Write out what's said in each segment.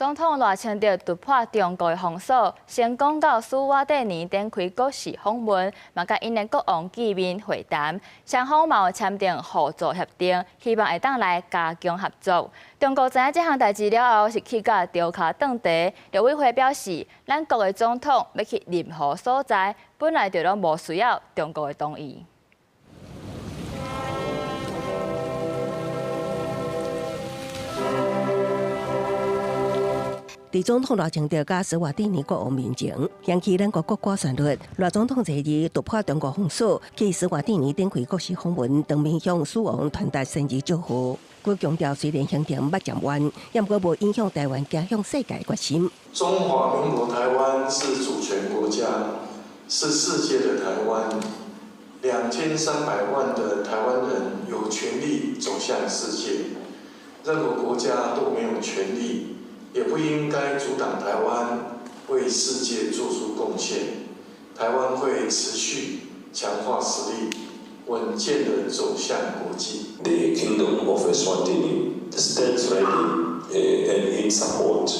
總統賴清德突破中國的封鎖，成功到史瓦帝尼展開國事訪問，嘛佮𪜶的國王見面會談，雙方嘛有簽訂互助協定，希望會當來加強合作。中國知影這項代誌了後，是氣甲著跤頓地。陸委會表示，咱國的總統欲去任何所在，本來就攏無需要中國的同意。佇總統賴清德佮史瓦帝尼國王面前，響起咱國國歌旋律。賴總統這日突破中國封鎖，去史瓦帝尼展開國事訪問，當面向史王傳達生日祝賀。閣強調雖然行程捌漸彎，也毋過無影響台灣走向世界決心。中華民國台灣是主權國家，是世界的台灣。2300萬的台灣人有權利走向世界，任何國家都沒有權利，也不應該阻擋台灣為世界做出貢獻。台灣會持續強化實力，穩健地走向國際。 The Kingdom of Eswatini stands ready and in support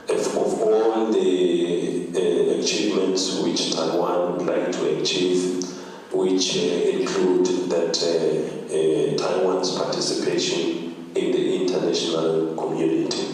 of all the achievements which Taiwan like to achieve, which include that Taiwan's participation in the international community.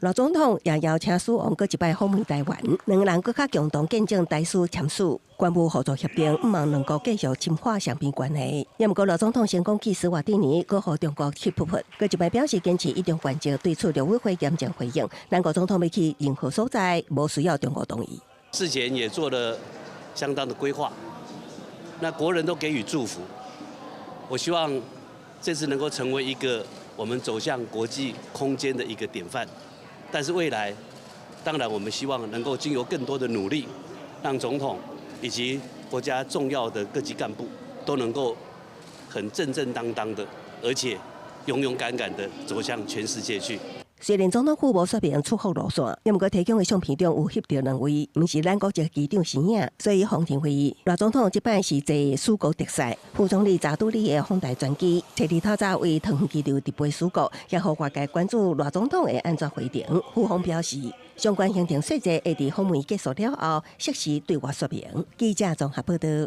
賴總統也邀請史王閣一擺訪問台灣，兩個人閣較共同見證台史簽署關務合作協定，向望兩國繼續深化雙邊關係。也毋過賴總統成功去史瓦帝尼，閣予中國氣噗噗，閣一擺表示堅持一中原則，對此陸委會嚴正回應。咱國總統欲去任何所在，無需要中國同意。事前也做了相當的規劃，那國人都給予祝福。我希望這次能夠成為一個我們走向國際空間的一個典範。但是未來，當然我們希望能夠經由更多的努力，讓總統以及國家重要的各級幹部都能夠很正正當當的，而且勇勇敢敢的走向全世界去。雖然總統府無說明出訪路線，也毋過提供的相片中有翕著兩位，毋是咱國籍機長身影，所以方庭會議。賴總統這擺是坐史國特使副總理查杜里的訪台專機，昨日透早為桃園機場直飛史國，也予外界關注賴總統會按怎回程。府方表示，相關行程細節會佇訪問結束了後，適時對外說明。記者綜合報道。